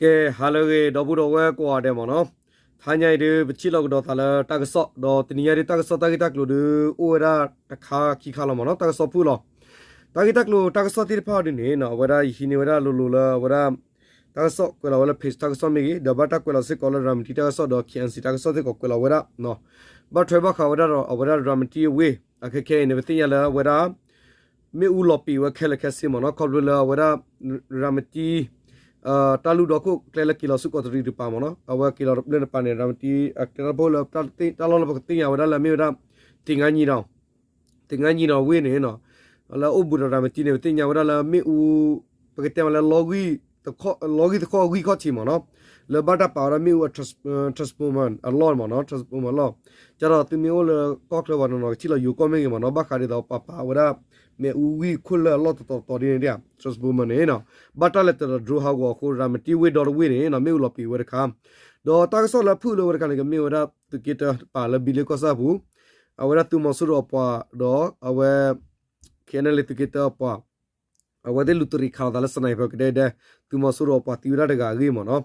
ကဲ ဟါလၢအဂ့ၤ ဒီပုၢ်ဒီဝဲၢ်ကိးဂၤဒဲးမ့ၢ်နီၤ, တဟါညါအံၤဒုး ပထံၣ်လိာ်ကဒီးသးလၢတၢ်ကစီၣ် ဒီးတနံၤညါဒုး တၢ်ကစီၣ်တၢ်ဂ့ၢ်တၢ်ကျိၤဒုး အိၣ်ဝဲဒၣ်တခါခံခါလီၤမ့ၢ်နီၤ, တၢ်ကစီၣ်ဖုၣ်လီၤ. တၢ်ဂ့ၢ်တၢ်ကျိၤတၢ်ကစီၣ်သ့ၣ်တဖၣ်အံၤဒုးန့ၣ် အဝဲဒၣ်ယဟံးန့ၢ်ဝဲဒၣ်လိၤလိၤလၢအဝဲဒၣ် တၢ်ကစီၣ်ကွဲးလီၤဝဲလၢ page တၢ်ကစီၣ်မ့ၢ်ဂ့ၤ, ဒီးဘၣ်တၢ်ကွဲးလီၤစ့ၢ်ကီးလၢ ရၤမတံတၢ်ကစီၣ်ဒီး ခ့ၣ်အဲၣ်စံၣ် တၢ်ကစီၣ်စ့ၢ်ကီးကွဲးလီၤဝဲဒၣ် ဘၣ်ထွဲဘၣ်ဃးဝဲဒၣ်ဒီး အဝဲဒၣ်ရၤမတံအဝ့ၢ် အခဲခဲအံၤန့ၣ် ပသ့ၣ်ညါလၢအဝဲဒၣ် မ့ၣ်အူလီၤပံာ်ဝဲခဲလၢာ်ခဲဆ့မ့ၢ်နီၤ, ခီဖျိလၢအဝဲဒၣ် ရၤမတံ တၢ်လုၢ်ဒီခိၣ်ကျဲလၢက့ၤလီၤဆူကီးတရံးတပၤမ့ၢ်နီၤ, အဝဲက့ၤလီၤလၢတပၤန့ၣ် ရၤမတံ အကျဲတၢ်ဖိလၢ တၢ်လီၢ်လၢပကသ့ၣ်ညါဝဲဒၣ်လၢအမ့ၢ်ဝဲဒၣ် သ့ၣ်ငါညံဒီး သ့ၣ်ငါညံဒီးဝ့ၢ်န့ၣ်နီၤ, လၢအိၣ်ဘူးဒီးရၤမတံန့ၣ် ပသ့ၣ်ညါဝဲဒၣ်လၢမ့ၣ်အူ ပကတဲမးလၢ လီၢ်ဂံၢ်သခီၣ်အဂံၢ်ခီၣ်ထံးမ့ၢ်နီၤ, လၢဘၣ်တၢ်ပာ်ဝဲဒၣ်မ့ၣ်အူ transformer အလီၢ်မ့ၢ်နီၤ, transformer အလီၢ်, ကဒီးသုမ့ၢ်အိၣ်လၢကီၢ်ချၢပှၤနီၤနီၤ ကထံၣ်လီၤယိၤကီၢ်မ့ၢ်ဂ့ၤမ့ၢ်နီၤ, ဘၣ်ဃးဒ်သိးပာ်ပာ်ဝဲဒၣ် မ့ၣ်အူဂံၢ်ခိၣ်လၢအလီၢ်တတီၤတီၤဒ်န့ၣ် transformer န့ၣ်နီၤ, ဘၣ်တၢ်လဲၤတၢၤဒီး drone ဟးဂီၤအဃိ ရၤမတံဝ့ၢ်ဒီတဝ့ၢ်န့ၣ်နီၤ မ့ၣ်အူလီၤပံာ်ဝဲတခါ, ဒီးတၢ်ကစီၣ်လၢဖုၣ်လၢဝဲတခါန့ၣ် ကမ့ၢ်ဝဲဒၣ်သုးက့တၢတပၤလၢဘံလ့ကီၢ်ဆၣ်ပူၤ, အဝဲဒၣ်သုးမီၤစိရိၤအပှၤဒီး အဝဲ ခ့ၣ်အဲၣ်အဲၣ်လ်အ့သုးက့တၢအပှၤ အဝဲသ့ၣ်လူၤတရံးခးလိာ်သးလၢ sniper ကဒဲကဒဲ, သုးမီၤစိရိၤအပှၤသံဝဲဒၣ်တဂၤအဂ့ၢ်မ့ၢ်နီၤ.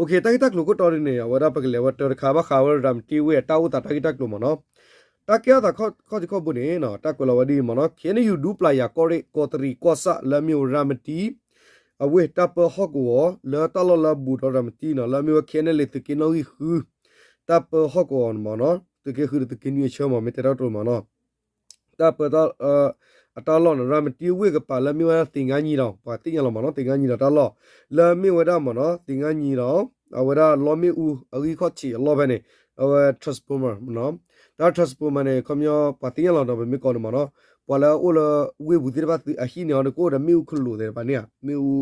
အခဲ တၢ်ဂ့ၢ်တၢ်ကျိၤခိၣ်တီဒ်န့ၣ် အဝဲဒၣ်ပကလဲၤဝဲတၢ်တခါ ဘၣ်ဃးဝဲရၤမတံဝ့ၢ်အတၢ်အိၣ်သးတၢ်ဂ့ၢ်တၢ်ကျိၤမ့ၢ်နီၤ. တၢ်ကဲထီၣ်သးခီၣ်ထံးခီၣ်ဘိန့ၣ် တၢ်ကွဲးလီၤဝဲဒ်အံၤမ့ၢ်နီၤ, ခ့ၣ်အဲၣ်ယူၣ် ဒူပျၢ်ယၤကီၢ်ရ့ၣ် ကီးတရံးကီၢ်ဆၣ်လၢအမ့ၢ်ဝဲရၤမတံ အဝ့ၢ် တၢ်ပၢဟီၣ်ကဝီၤလၢတၢ်လီၢ်လၢအဘူးဒီးရၤမတံနီၤ လၢအမ့ၢ်ဝဲ ခ့ၣ်အဲၣ်အဲၣ်လ့သုးက့နီၣ်ဂံၢ်ဃု တၢ်ပၢဟီၣ်ကဝီၤမ့ၢ်နီၤ, သုးက့ဃုဒီးသုးက့နွံအဆၢမ့ၢ် မ့ၢ်တဲတၢ်ကတိၤမ့ၢ်နီၤ. တၢ်ပၢ အတၢ်လီၢ်န့ၣ် ရၤမတံဝ့ၢ်ကပၤလၢအမ့ၢ်ဝဲဒၣ်သ့ၣ်ငါညံဒီး ပှၤသ့ၣ်ညါလီၤမ့ၢ်နီၤ, သ့ၣ်ငါညံဒီးတၢ်လီၢ် လၢအမ့ၢ်ဝဲဒၣ်မ့ၢ်နီၤ သ့ၣ်ငါညံဒီး အဝဲဒၣ်လီမ့ၣ်အူအဂံၢ်ခီၣ်ထံးအလီၢ်ဖဲန့ၣ် အဝဲ transformer မ့ၢ်နီၤ. တၢ် transformer န့ၣ် ခီပညီ ပှၤသ့ၣ်ညါလီၤဒီး ပမ့ၢ်ကိးန့ၣ်မ့ၢ်နီၤ, ပှၤလၢအအိၣ်လၢဝ့ၢ်ပူၤသ့ၣ်တဖၣ်သုးအဟံၣ်န့ၣ်အီၤဒီး ကအိၣ်ဒီးမ့ၣ်အူခလိာ်သ့ၣ်တဖၣ်န့ၣ်ဧါ, မ့ၣ်အူ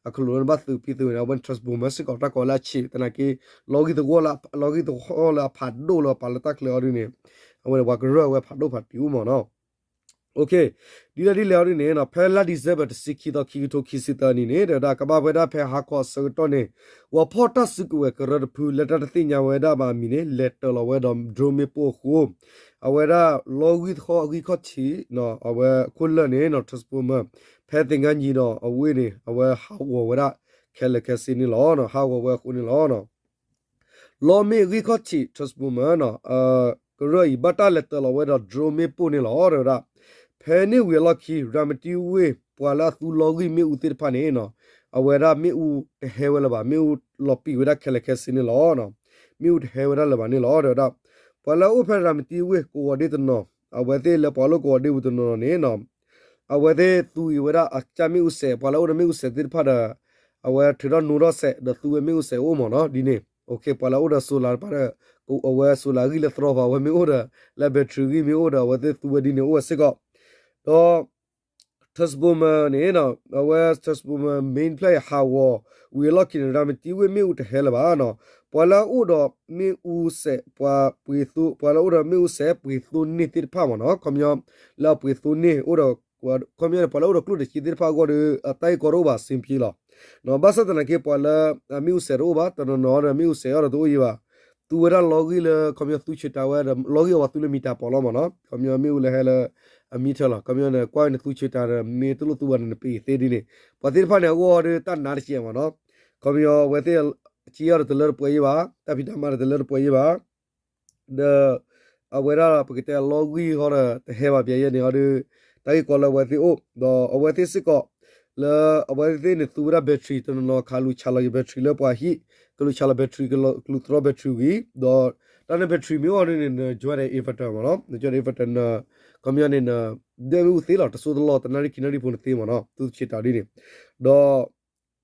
အခလိာ်လၢနဘၣ်သုးဖံသုးန့ၣ် အဝဲန့ၣ် transformer စ့ၢ်ကီးတၢ်ကိးလၢအဆံး သနာ်က့ လီဂံၢ်သဂီၢ်လၢ လီဂံၢ်သဂီၢ်လၢအဖးဒိၣ်လၢပာ်လၢတၢ်ချၢအီၤဒ်န့ၣ် အဝဲန့ၣ် ပှၤကရၢၢ်ဝဲဖးဒိၣ်ဖးတံၢ်အိၣ်မ့ၢ်နီၤ. ဒ်လဲၣ်ဒ်လဲၣ်အီၤဒ်န့ၣ် ဖဲလါ December တဆံခံသီ ခံကထိခံဆံသၢနံၣ်န့ၣ် ဒီးဒၣ်ကဘၣ်ဝဲဒၣ်ဖဲဟါခီအဆၢကတီၢ်န့ၣ် ပှၤဖီၣ်တၢ်စုကဝဲၤကရၢတဖုလၢတၢ်တသ့ၣ်ညါဝဲဒၣ်ဘၣ်အမံၤန့ၣ် လဲၤတၢၤလီၤဝဲဒီး drone မ့ၣ်ပိၢ်အဃိ အဝဲဒၣ်လီဂံၢ်သဂီၢ်အဂံၢ်ခီၣ်ထံး အဝဲအခိၣ်လၢာ်န့ၣ် transformer ဖဲသ့ၣ်ငါညံဒီးအဝ့ၢ်န့ၣ် အဝဲဟးဂီၤဝဲဒၣ်ခဲလၢာ်ခဲဆ့န့ၣ်လီၤ. ဟးဂီၤဝဲအဃိန့ၣ်လီၤ. လီမ့ၣ်အဂံၢ်ခီၣ်ထံး transformer ကရၢၢ်အံၤ ဘၣ်တၢ်လဲၤတၢၤလီၤဝဲဒီး drone မ့ၣ်ပိၢ်န့ၣ်လီၤ တဲဝဲဒၣ်. ဖဲန့ၣ်ဝံၤအလီၢ်ခံ ရၤမတံဝ့ၢ် ပှၤလၢအသူလီဂံၢ်မ့ၣ်အူသ့ၣ်တဖၣ်န့ၣ် အဝဲဒၣ်မ့ၣ်အူတဟဲဝဲလၢၤဘၣ်, မ့ၣ်အူလီၤပံာ်ဝဲဒၣ်ခဲလၢာ်ခဲဆ့န့ၣ်လီၤ. မ့ၣ်အူတဟဲဝဲဒၣ်လၢၤဘၣ်န့ၣ်လီၤ တဲဝဲဒၣ်. ပှၤလၢအအိၣ်ဖဲရၤမတံဝ့ၢ်ကဝီၤဒ့တနီၤ အဝဲသ့ၣ်လၢပှၤလၢကဝီၤဒ့ပူၤတနီၤန့ၣ် အဝဲသ့ၣ်သူအံၤဝဲဒၣ်အကစၢ်မ့ၣ်အူစဲး, ပှၤလၢအိၣ်ဒီးမ့ၣ်အူစဲးသ့ၣ်တဖၣ်ဒီး အဝဲထုးထီၣ်နိထီၣ်စဲး ဒီးသူဝဲမ့ၣ်အူစဲးအိၣ်မ့ၢ်နီၤ ဒ်န့ၣ်. အခဲ ပှၤလၢအိၣ်ဒီး solar တဖၣ်ဒီး အဝဲ solar ဂံၢ်လၢသရီပၤဝဲမ့ၢ်အိၣ်ဒီး လၢ battery ဂံၢ်မ့ၢ်အိၣ်ဒီး အဝဲသ့ၣ်သူဝဲဒ်န့ၣ်အိၣ်ဝဲစ့ၢ်ကီး. ဒီး transformer န့ၣ် အဝဲ transformer main ဖျၢၣ်အံၤဟးဂီၤဝံၤအလီၢ်ခံန့ၣ် ရၤမတံဝ့ၢ်မ့ၣ်အူတဟဲလၢၤဘၣ်နီၤ. ပှၤလၢအအိၣ်ဒီးမ့ၣ်အူစဲး ပှၤပှ့ၤသိ ပှၤလၢအိၣ်ဒီးမ့ၣ်အူစဲးပှ့ၤသိန့ၢ်သ့ၣ်တဖၣ်မ့ၢ်နီၤ, ခီပညီ လၢအပှ့ၤသိန့ၢ်အိၣ်ဒီး ခီပညီန့ၣ် ပှၤလၢအိၣ်ဒီးကျိၣ်တစ့သ့ၣ်တဖၣ်အဂီၢ်ဒီး အတၢ်ဂ့ၢ်ကီတအိၣ်ဘၣ် စ့ပံလီၤ. ဘၣ်ဆၣ်သနာ်က့ ပှၤလၢအမ့ၣ်အူစဲးတအိၣ်ဘၣ် တနီၤနီၤဒီးမ့ၣ်အူစဲးအီၤဒီးတအိၣ်ယံၤဘၣ်. သူဝဲဒၣ်လီဂံၢ်လၢ ခီပညီသူဆၢတၢ်ဝဲဒီး လီဂံၢ်အဝဲသူလၢမံၤတၢ်ပီးလီၤမ့ၢ်နီၤ, ခီပညီမ့ၣ်အူလၢဟဲလၢ အမံထၢၣ်လီၤ. ခီပညီန့ၣ် ကွၢ်ဝဲန့ၣ်သူဆၢတၢ်ဒီး မ့ၢ်တလိၣ်သူဘၣ်န့ၣ် နပံၤသ့ဒ်န့ၣ်, ပှၤသ့ၣ်တဖၣ်န့ၣ် အဂီၢ်ဒီးတၢ်နါတစဲးမ့ၢ်နီၤ, ခီပညီအဝဲသ့ၣ် စ့အီၤဒီးတလၢတပှဲၤယံၤဘၣ်, တၢ်ဖံးတၢ်မၤဒီးတလၢတပှဲၤယံၤဘၣ် ဒီး အဝဲဒၣ်ပကတဲလီဂံၢ်ဃီဒီး တဟဲဘၣ်ပျဲယဲၢ်န့ၣ်အီၤဒီး တၢ်ဂ့ၢ်ကီလၢအဝဲသ့ၣ်အိၣ် ဒီးအဝဲသ့ၣ်စ့ၢ်ကီး လၢအဝဲသ့ၣ်န့ၣ်သူဝဲဒၣ် battery တနီၤနီၤ ခးလူၤဆးလီၤက့ၤ battery လၢပှၤဟံၣ် ကလူၤဆးလီၤ battery ကလူၤသရီ battery ဝံၤ ဒီးတၢ်န့ၣ် battery မ့ၢ်အိၣ်ဒ်န့ၣ် န join ဒီး inverter မ့ၢ်နီၤ, န join ဒီး inverter န ခီပညီန့ၣ် န ဒွဲၣ်မ့ၣ်အူသ့လီၤ တစိၢ်တလီၢ် တနၣ်ရံၣ်ခံနၣ်ရံၣ်ဖိနသ့မ့ၢ်နီၤ သူဆၢတၢ်ဒ်န့ၣ်, ဒီး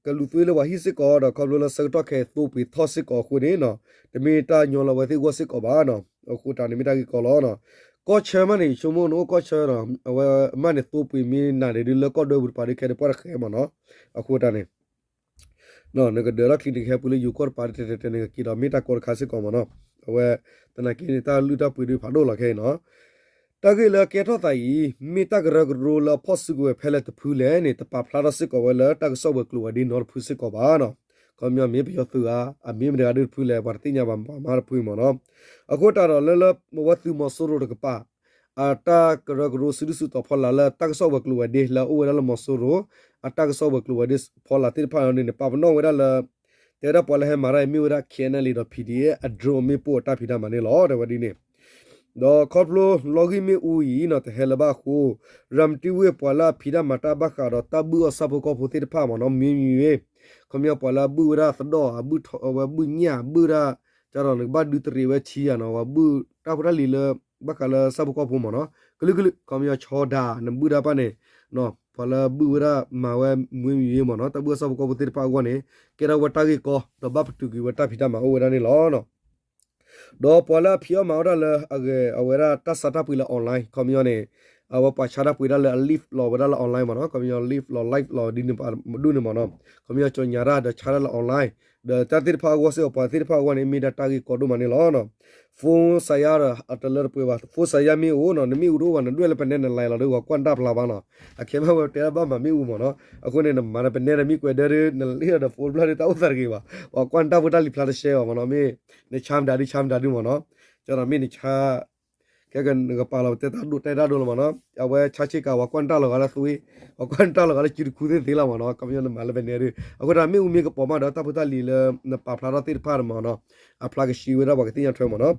ကလူၤသွံလၢပှၤဟံၣ်စ့ၢ်ကီး ဒီးခီဖျိလၢဆၢကတီၢ်ခဲအံၤသိပှ့ၤထီၣ်စ့ၢ်ကီးအဃိန့ၣ် တမ့ၢ်တၢ်ညီလၢအဝဲသ့ၣ်အဂီၢ်စ့ၢ်ကီးဘၣ်နီၤ, အဃိတၢ်န့ၣ်မ့ၢ်တၢ်ဂ့ၢ်ကီလီၤ. ကီၢ်ဆၢမးန့ၣ် ဆိကမိၣ်နအိၣ်ကီၢ်ဆၢနီၤ, အဝဲမးန့ၣ်သိပှ့ၤမ့ၢ်နၤန့ၣ်ဒုးလၢကီၢ်ဒွဲပူၤတပၤဒုးခဲဒုးပှၢ်တဃဲမ့ၢ်နီၤ, အဃိတၢ်န့ၣ် နကဒၢးထီၣ်ချံနကဟဲပှ့ၤလၢယိၤကီၢ်တပၤဒုးတဲတဲတဲန့ၣ် ကက့ၤဒီးမ့ၢ်တၢ်ကီတခါစ့ၢ်ကီးမ့ၢ်နီၤ, အဝဲ သနာ်က့န့ၣ် တၢ်လုၢ်တၢ်ပှ့ၤဒုးဖးဒိၣ်လီၤခဲအံၤနီၤ. တၢ်ဂ့ၢ်လၢကဲထီၣ်သးအံၤ မ့ၢ်တၢ်ကရၢကရိလၢအဖီၣ်စုကဝဲၤဖဲလဲၣ်တဖုလဲၣ်န့ၣ် တပာ်ဖျါထီၣ်စ့ၢ်ကီးဝဲလၢတၢ်ကစီၣ်ဝဲၤကျိၤဝဲၤဒ့နီတဖုစ့ၢ်ကီးဘၣ်နီၤ. ခီပညီမ့ၢ်ပယီၤသုးဧါ, အမ့ၢ်မတၤဂၤဒုးတဖုလဲၣ် ပှၤတသ့ၣ်ညါဘၣ် ပှၤမၤတဖုမ့ၢ်နီၤ. အဃိတၢ်ဒီးလၢလၢအဝဲသုးမီၤစိရိၤတကပၤ အတၢ်ကရၢကရိစုဒုၣ်စုတီၤဖီလာ်လၢတၢ်ကစီၣ်ဝဲၤကျိၤဝဲၤဒ့လၢအအိၣ်ဝဲဒၣ်လၢမီၤစိရိၤ အတၢ်ကစီၣ်ဝဲၤကျိၤဝဲၤဒ့ဖီလာ်သ့ၣ်တဖၣ်န့ၣ် ပာ်ပနီၣ်ဝဲဒၣ်လၢ တဲဝဲဒၣ်ပှၤလၢဟဲမၤတၢ်အံၤမ့ၢ်ဝဲဒၣ် K N L A ဒီး P D F အ drone မ့ၣ်ပိၢ်အတၢ်ဖံးတၢ်မၤန့ၣ်လီၤ တဲဝဲဒ်န့ၣ်. ဒီးခီဖျိလီၢ်ဂံၢ်မ့ၣ်အူအံၤနီၤ တဟဲလၢၤဘၣ်အဃိ ရၤမတံဝ့ၢ်ပှၤလၢအဖံးတၢ်မၤတၢ်ဘၣ်ဃးဒီးတၢ်ဘုၣ်အီၣ်ဆၣ်ဖိကီၢ်ဖိသ့ၣ်တဖၣ်မ့ၢ်နီၤ မ့မ့ၢ် ခီပညီပှၤလၢအဘုၣ်ဝဲဒၣ်သဒိၣ် အဘုၣ်ထီ အဝဲဘုၣ်ညၣ် ဘုၣ်ဒၣ် ကဒီးနကဘၣ်ဒုးတရံးဝဲဆံယၤနီၤ ပှၤဘုၣ်တၢ်ဖိတၢ်လံၤလၢ ဘၣ်ဃးလၢဆၣ်ဖိကီၢ်ဖိမ့ၢ်နီၤ ကလုာ်ကလုာ် ခီပညီဆီဒါ နဘုၣ်တၢ်တဖၣ်န့ၣ် ပှၤလၢဘုၣ်ဝဲဒၣ်မၤဝဲမ့မ့ၢ်မ့ၢ်နီၤ တၢ်ဘုၣ်အီၣ်ဆၣ်ဖိကီၢ်ဖိသ့ၣ်တဖၣ်အဂီၢ်န့ၣ် ကဲထီၣ်ဝဲတၢ်ဂ့ၢ်ကီ ဒီးဘၣ်ပတုာ်ကွံာ်ဝဲတၢ်ဖံးတၢ်မၤအိၣ်ဝဲဒၣ်န့ၣ်လီၤ. ဒီးပှၤလၢအဖံးအီၣ်မၤအီၣ်တၢ်လၢအဂဲၤ အဝဲဒၣ်တၢ်ဆါတၢ်ပှ့ၤလၢ online ခီပညီန့ၣ် အဝဲပှၤဆါတၢ်ပှ့ၤဒၣ်လၢအ live လီၤဝဲဒၣ်လၢ online မ့ၢ်နီၤ ခီပညီ live လီၤ live လီၤဒ်န့ၣ်ပဒူၣ်န့ၣ်မ့ၢ်နီၤ ခီပညီကၠီညါတၢ်ဒီးဆါတၢ်လၢ online ဒီးတၢ်သ့ၣ်တဖၣ်အဂီၢ်စ့ၢ်ကီး ပှၤသ့ၣ်တဖၣ်အဂီၢ်န့ၣ် မ့ၢ်ဒၣ်တၢ်ဂ့ၢ်ကီဒိၣ်မးန့ၣ်လီၤ. phone စါယါဒီးအတလၢတပှဲၤဘၣ် phone စါယါမ့ၢ်အိၣ်နီၤ နမ့ၣ်အူတအိၣ်ဘၣ် နဒွဲၣ်လၢပနဲနလဲၤလီၤဒီး ပှၤကွၢ်နတၢ်ဖျါဘၣ်နီၤ အခဲမ့ၢ်ဝဲတဲဒၣ်ဘၣ်မၤမ့ၣ်အူမ့ၢ်နီၤ အဃိန့ၣ် နမၤနပနဲဒီးမ့ၣ်ကွဲးဒၢဒီး နလ့ၣ်ဒီး phone ဘျီဒီးတၢ်အိၣ်သးတဂ့ၤဘၣ် ပှၤကွၢ်နတၢ်ဖိတၢ်လံၤဖျါတရှဲဘၣ်မ့ၢ်နီၤ မ့ၢ် နဆါမတၤဒုဆါမတၤဒုမ့ၢ်နီၤ ကဒီးမ့ၢ်နဆါ ခဲကနကပာ်လီၤပတဲတၢ်ဒိၣ်တဲတၢ်ဒိၣ်လီၤမ့ၢ်နီၤ အဝဲဆါဆ့ကၤ ပှၤကွၢ်နတၢ်လီၤဂာ်လၢသွံ ပှၤကွၢ်နတၢ်လီၤဂာ်လၢစုတခူသ့ၣ်သ့လီၤမ့ၢ်နီၤ ခီပညီနမၤလၢပနဲဒု အဃိတၢ်မ့ၣ်အူမ့ၢ်ကပီၤမးဒီးတၢ်ဖိတၢ်လံၤလၢ နပာ်ဖျါထီၣ်သ့ၣ်တဖၣ်န့ၣ်မ့ၢ်နီၤ အဖျါကဆှံဝဲဒၣ်ပှၤကသ့ၣ်ညါထွဲမ့ၢ်နီၤ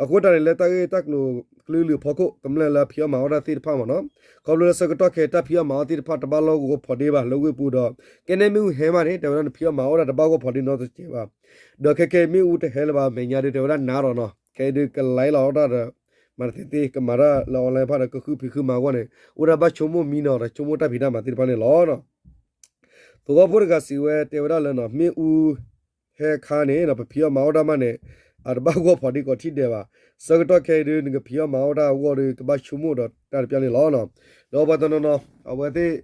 အဃိတၢ်န့ၣ် လၢတၢ်ဂ့ၢ်တၢ်ကျိၤကလုာ်ကလုာ်အဖီခိၣ် ကမျၢၢ်လၢအဖံးအီၣ်မၤအီၣ်တၢ်သ့ၣ်တဖၣ်မ့ၢ်နီၤ ခီဖျိလၢဆၢကတီၢ်ခဲအံၤ တၢ်ဖံးအီၣ်မၤအီၣ်သ့ၣ်တဖၣ်တဘၣ်လီၢ်ဂီၤဖီဒ့ဘၣ်လၢဝ့ၢ်ပူၤဒီး ကဲန့ၣ်မ့ၣ်အူဟဲမးန့ၣ် တဲဝဲဒၣ်နဖံးအီၣ်မၤအီၣ်တၢ်တဘၣ်ဂီၤဖီဒ့နီတစဲးဘၣ် ဒီးခဲကဲမ့ၣ်အူတဟဲလၢၤဘၣ် မဲာ်ညါဒုးတဲဝဲဒၣ်နၤဒီးနီၤ ခဲအံၤဒုးကလဲၤလီၤအီၣ်တၢ်ဒီး မၤတသ့သ့ ကမၤတၢ်လၢ online တဖၣ်ဒီး ကဃုဖံးဃုမၤအဂီၢ်န့ၣ် အိၣ်ဒၣ်ဘၣ်ဆိကမိၣ်မံနီၤဒီး ဆိကမိၣ်တၢ်ဖံးတၢ်မၤသ့ၣ်တဖၣ်န့ၣ်လီၤ. သဝီဖိတဂၤစံးဝဲတဲဝဲဒၣ်လၢနီၤ မ့ၣ်အူဟဲအခါန့ၣ် ပဖံးအီၣ်မၤအီၣ်တၢ်မးန့ၣ် အတဘၣ်ဂီၤဖီဒ့ကိးထံၣ်ဒဲးဘၣ်. ဆၢကတီၢ်ခဲအံၤဒုး နကဖံးအီၣ်မၤအီၣ်တၢ်အဂီၢ်ဒီး ကဘၣ်ဆိကမိၣ်ဒီးတၢ်တပျၢ်န့ၣ်လီၤ. ဒီးပှၤတနီၤနီၤ အဝဲသ့ၣ်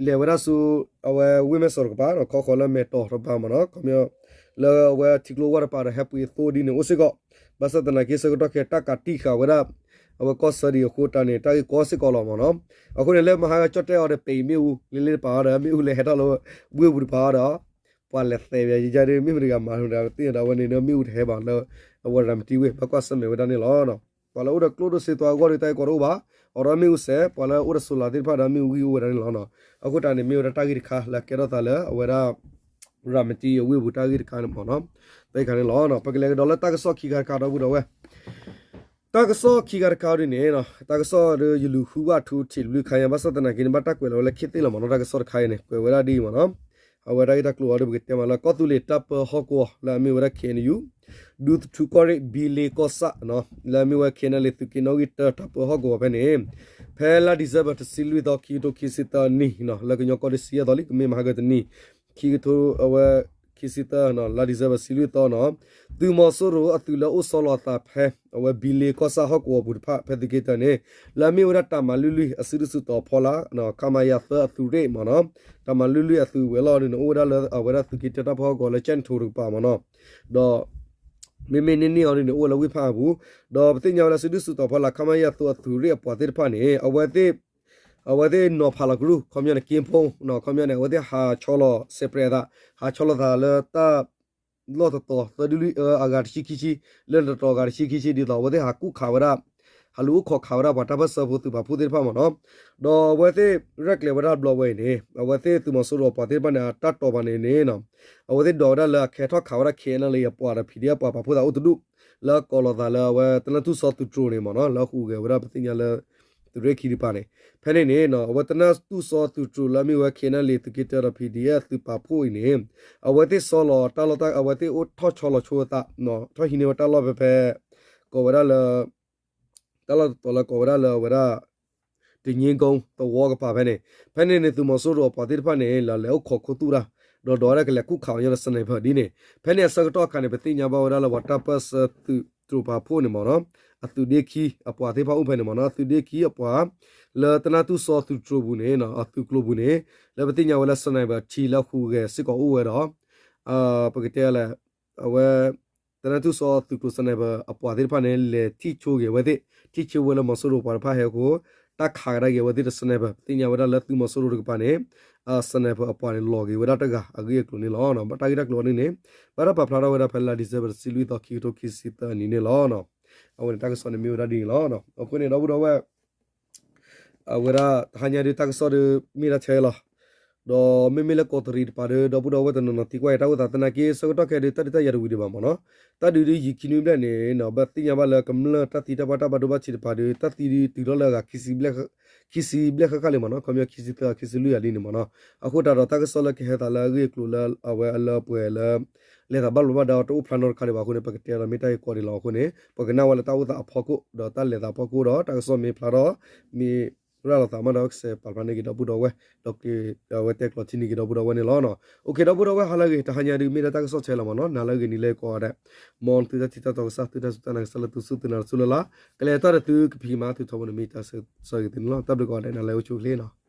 လဲၤဝဲဒၣ်ဆူ အဝဲဝ့ၢ်မဲၢ်စီးတကပၤ ခီဃီၤလၢမဲာ်တီၤတကပၤမ့ၢ်နီၤ ခီပညီ လၢအဝဲထံကျိဝၢ်တကပၤဒီး ဟဲပှ့ၤသိဒ်န့ၣ်အိၣ်စ့ၢ်ကီး ဘၣ်ဆၣ်သနာ်က့ ဆၢကတီၢ်ခဲအံၤ တၢ်ကးတံာ်ဃာ်ဝဲဒၣ် အဝဲကီၢ်ဆၢဒံးအဃိတၢ်န့ၣ် တၢ်ဂ့ၢ်ကီစ့ၢ်ကီးလီၤမ့ၢ်နီၤ. အဃိန့ၣ် လၢမဟါကၠီၣ်တဲၣ်အီၤဒီး ပအံၤမ့ၣ်အူလ့လ့တပၤအီၤဒီး မ့ၣ်အူလဲၤဟဲထီၣ်လၢဝ့ၢ်ပူၤတပၤအီၤဒီး ပှၤလဲၤသဲးဝဲယဲဒုး မ့ၢ်မတၤတဂၤမၤတသ့ဒီး အဝဲန့ၣ်ဒီး မ့ၣ်အူတဟဲဘၣ်လၢ အဝဲရၤမတံဝ့ၢ် ဘၣ်ကွၢ်ဆၢၣ်မဲာ်ဝဲဒၣ်န့ၣ်လီၤ. ပှၤလၢအိၣ်ဒီးကျိၣ်ဒိၣ်စ့သွါအဂီၢ်ဒီး တၢ်ဂ့ၢ်ကီတအိၣ်ဘၣ်. အိးထီၣ်မ့ၣ်အူစဲး ပှၤလၢအိၣ်ဒီး solar သ့ၣ်တဖၣ်ဒီး မ့ၣ်အူဂံၢ်အိၣ်ဝဲဒၣ်န့ၣ်လီၤ. အဃိတၢ်န့ၣ် မ့ၢ်ဝဲဒၣ်တၢ်ဂ့ၢ်တခါလၢအကဲထီၣ်သးလၢအဝဲဒၣ် ရၤမတံအဝ့ၢ်ပူၤတၢ်ဂ့ၢ်တခါန့ၣ်မ့ၢ်နီၤ. တၢ်ဂ့ၢ်တခါန့ၣ်လီၤ. ပကလဲၤကဒီးလၢတၢ်ကစီၣ်ခံခါတခါဒီပုၢ်ဒီဝဲၢ် တၢ်ကစီၣ်ခံခါတခါဒ်န့ၣ် တၢ်ကစီၣ်ဒီးယလူၤဃုဘၣ်ထူထံးတဘျုးခါညါ ဘၣ်ဆၣ်သနာ်က့န့ၣ် ဘၣ်တၢ်ကွဲးလီၤဝဲလၢခံသ့ၣ်လီၤမ့ၢ်နီၤ. တၢ်ကစီၣ်တခါအံၤန့ၣ် ကွဲးဝဲဒၣ်ဒ်အံၤမ့ၢ်နီၤ. အဝဲတၢ်ဂ့ၢ်တၢ်ကျိၤအံၤဒီး ပကတဲမးလၢကီၢ်သူလ့ၤတၢ်ပၢဟီၣ်ကဝီၤလၢအမ့ၢ်ဝဲဒၣ် K N U ဒူသထူကီၢ်ရ့ၣ် ဘံလ့ကီၢ်ဆၣ် လၢအမ့ၢ်ဝဲ K N L A သုးက့နီၣ်ဂံၢ်တၢ တၢ်ပၢဟီၣ်ကဝီၤဖဲန့ၣ် ဖဲလါ December တဆံလွံၢ်သီ ခံကထိခံဆံသၢနံၣ် လၢကညီကီၢ်ဒုးစံယဲၢ်သီလံ ကမ့ၢ်မဟါကတနံၣ် ခံကထိအဝဲ ခံဆံသၢ လါ December တဆံလွံၢ်သီနီၤ သုးမီၤစိရိၤအသုးလၢအိၣ်ဆီလီၤအသးဖဲ အဝဲဘံလ့ကီၢ်ဆၣ်ဟီၣ်ကဝီၤပူၤတဖၣ် ဖဲသုးက့တၢန့ၣ် လၢအမ့ၢ်ဝဲဒၣ်တၢ်မၤလွံၢ်လွံၢ်အစုဒုၣ်စုတီၤဖီလာ် ခမရ သၢအသုးရ့ၣ်မ့ၢ်နီၤ တၢ်မၤလွံၢ်လွံၢ်အသုးဝဲၤလီၢ်ဒ်န့ၣ် အိၣ်ဝဲဒၣ်လၢအဝဲဒၣ်သုးက့တၢတၢ်ပၢဟီၣ်ကဝီၤလၢကၠဲၣ်နထိတကပၤမ့ၢ်နီၤ ဒီး မ့မ့ၢ်န့ၢ်န့ၢ်အီၤဒ်န့ၣ် အိၣ်ဝဲလၢဝ့ၢ်ဖးအပူၤ ဒီးပသ့ၣ်ညါဝဲလၢစုဒုၣ်စုတီၤဖီလာ် ခမရ သၢအသုးရ့ၣ်အပှၤသ့ၣ်တဖၣ်န့ၣ် အဝဲသ့ၣ် အဝဲသ့ၣ်နီၤဖးလီၤကရူၢ် ခီပညီန့ၣ် က့ဖိ ခီပညီန့ၣ် အဝဲသ့ၣ်ဟးဆီလီၤ separate အသး ဟးဆီလီၤသးလၢတၢ် လီၢ်တတီၤသၢဒုလွံၢ်အဂၤတဆံခံဆံ လၢတတီၤအဂၤတဆံခံဆံ ဒ်သိးအဝဲသ့ၣ်ဟးကူၣ်ခးဝဲဒၣ် ဟးလူၤအိၣ်ခိးခးဝဲဒၣ်ပှၤတၢ်ပၢၢ်ဆၢဖိသုးပာ်ဖှိၣ်သ့ၣ်တဖၣ်မ့ၢ်နီၤ ဒီးအဝဲသ့ၣ်ရဲၣ်ကျဲၤဝဲဒၣ်ဘျီဝဲအံၤန့ၣ် အဝဲသ့ၣ်သုးမီၤစိရိၤအပှၤသ့ၣ်တဖၣ်န့ၣ် အတၢ်တိာ်ပာ်န့ၣ်န့ၣ် အဝဲသ့ၣ်ဒိးဝဲဒၣ်လၢအခဲထီၣ်ခးဝဲဒၣ် K N L A အပှၤဒီး P D F ပှၤပာ်ဖှိၣ်သးအိၣ်တဒူၣ် လၢကိးလီၤသးလၢအဝဲတနၢ်တူၢ်စီၤသုးတြိၤန့ၣ်မ့ၢ်နီၤ လၢဟူးဂဲၤဝဲဒၣ်ပသ့ၣ်ညါလၢ သုးရ့ၣ်ခံတကပၤန့ၣ် ဖဲန့ၣ်န့ၣ် အဝဲတနၢ်တူၢ်စီၤသုးတြိၤလၢအမ့ၢ်ဝဲ K N L A သုးက့တၢဒီး P D F သုးပာ်ဖှိၣ်အံၤန့ၣ် အဝဲသ့ၣ်ဆီလီၤတၢ်လီၢ်တၢ် အဝဲသ့ၣ်အိၣ်ထီၣ်ဆီလီၤဆိအသး ထီၣ်ဟံးန့ၢ်ဝဲတၢ်လီၢ်ဖဲဖဲ ကိးဝဲဒၣ်လၢ တၢ်လီၢ်တတီၤလၢကိးဝဲဒၣ်လၢအဝဲဒၣ် တညိကွုံသဝီကပၤဖဲန့ၣ် ဖဲန့ၣ်န့ၣ် သုးမီၤစိရိၤအပှၤသ့ၣ်တဖၣ်န့ၣ် လၢလဲၤအိၣ်ခိးခူသူၣ်တၢ် ဒီးဒိးဝဲဒၣ်ကလဲၤကူၣ်ခးအီၤညီဒီး sniper ဒ်န့ၣ် ဖဲန့ၣ်အဆၢကတီၢ်အခါန့ၣ် ပသ့ၣ်ညါဘၣ်ဝဲဒၣ်လၢပှၤတၢ်ပၢၢ်ဆၢသုးတြိၤပာ်ဖှိၣ်န့ၣ်မ့ၢ်နီၤ အသုးဒ့ခံအပှၤသ့ၣ်တဖၣ်အိၣ်ဖဲန့ၣ်မ့ၢ်နီၤ အသုးဒ့ခံအပှၤ လၢတနၢ်တူၢ်စီၤသုးတြိၤပူၤန့ၣ် အသုးကျိၤပူၤန့ၣ် လၢပသ့ၣ်ညါဝဲလၢ sniper ထံလၢဟူးဂဲၤစ့ၢ်ကီးအိၣ်ဝဲဒီး ပကတဲလဲၣ် အဝဲ တနၢ်တူၢ်စီၤသုးကျိၤ sniper အပှၤသ့ၣ်တဖၣ်န့ၣ် လဲၤထံၣ်ဆိဂ့ၤဝဲသ့ၣ် ထံၣ်ဆိဝဲလၢမီၤစိရိၤပှၤတဖၣ်ဟဲအဃိ တၢ်ခးကဒါက့ၤအဝဲသ့ၣ်ဒီး sniper ပသ့ၣ်ညါဝဲဒၣ်လၢသုးမီၤစိရိၤတကပၤန့ၣ် sniper အပှၤန့ၣ် လီၤက့ၤဝဲဒၣ်တဂၤအဂ့ၢ်အကျိၤန့ၣ်လီၤ. တၢ်ဂ့ၢ်တၢ်ကျိၤအီၤဒ်န့ၣ် ဘၣ်တၢ်ပာ်ဖျါထီၣ်ဝဲဒၣ်ဖဲလါ December တဆံလွံၢ်သီ ခံကထိခံဆံသၢနံၣ်န့ၣ်လီၤ. အဝဲန့ၣ်တၢ်ကစီၣ်န့ၣ်မ့ၢ်ဝဲဒၣ်ဒ်န့ၣ်လီၤ. အဃိန့ၣ် ဒီပုၢ်ဒီဝဲၢ် အဝဲဒၣ်တဟါညါဒုးတၢ်ကစီၣ်ဒုးမ့ၢ်ဒၣ်ထဲလီၤ. ဒီးမ့မ့ၢ်လၢကီးတရံးတပၤဒီး ဒီပုၢ်ဒီဝဲၢ်တနီၤနီၤသံကွၢ်အံၤတၢ်အိၣ်သးသနာ်က့ ဆၢကတီၢ်ခဲအံၤဒီး တၢ်ဒုးတၢ်ယၤတဝံၤဒံးဘၣ်မ့ၢ်နီၤ. တၢ်ဒုးဒုးယံာ်ခံနွံဘျဲၣ်န့ၣ်နီၤ ဘၣ်သ့ၣ်ညါဘၣ်လၢကမျၢၢ်တၢ်သံတၢ်ပှၢ်တၢ်ဘၣ်ဒိဘၣ်ထံးတပၤဒီး တၢ်သံဒုးတုၤထီၣ်လၢအဂၤ ခံဆံဘျဲၣ်ဃၣ်ဃၣ်လံမ့ၢ်နီၤ, ခီပညီခံဆံသၢဂၤ ခံဆံလွံၢ်ဂၤလံန့ၣ်မ့ၢ်နီၤ. အဃိသတးဒီးတၢ်ကစီၣ်လၢကဟဲသးလၢအဂ့ၢ်အကျိၤလၢ အဝဲအလၢပှဲၤလၢ လဲၤသးဘၣ်လိာ်ဘၣ်ဒါတအိၣ်ဖျါနီတခါဒံးဘၣ်အဃိန့ၣ် ပကတဲဒီးမ့ၢ်တၢ်ဂ့ၢ်ကီဒံးလီၤအဃိန့ၣ် ပကနၣ်ဝဲလၢတၢ်အိၣ်သးအဖီခိၣ် ဒီးတၢ်လဲၤသးဖီခိၣ်ဒီး တၢ်ကစီၣ်မ့ၢ်ဖျါထီၣ် မ့ၢ်ရၤလီၤသးမးဒီး ကစဲးပာ်ဖျါန့ၢ်က့ၤဒီပုၢ်ဒီဝဲၢ် ဒီးက့ၤအဝဲတဲကျိးထံန့ၢ်က့ၤဒီပုၢ်ဒီဝဲၢ်န့ၣ်လီၤ. အိၣ်ခ့ ဒီပုၢ်ဒီဝဲၢ် ဟါလၢအဂ့ၤ တဟါညါဒုးမ့ၢ်ဒၣ်တၢ်ကစီၣ်ဆဲးလီၤမ့ၢ်နီၤ, နၤလၢအဂ့ၤ နၤလၢအဂ့ၤကိးဂၤဒဲး, မ်သုတၢ်ထံၣ်တၢ်တီကစၢ် သုတၢ်စူၢ်တၢ်နာ်ကစၢ်လၢသုစူၢ်သုနာ်တစူၢ်လၢ်လၢ်, ကလဲၤတၢ်ဒီးသုကဖံးကမၤသုထီဘိန့ၣ် မ့ၢ်တၢ်ဆၢဂ့ၤသုန့ၣ်လီၤ. တၢ်ဘျုးကိးဂၤဒဲး နၤလၢအဂ့ၤ အိၣ်ဆူၣ်အိၣ်ချ့နီၤ.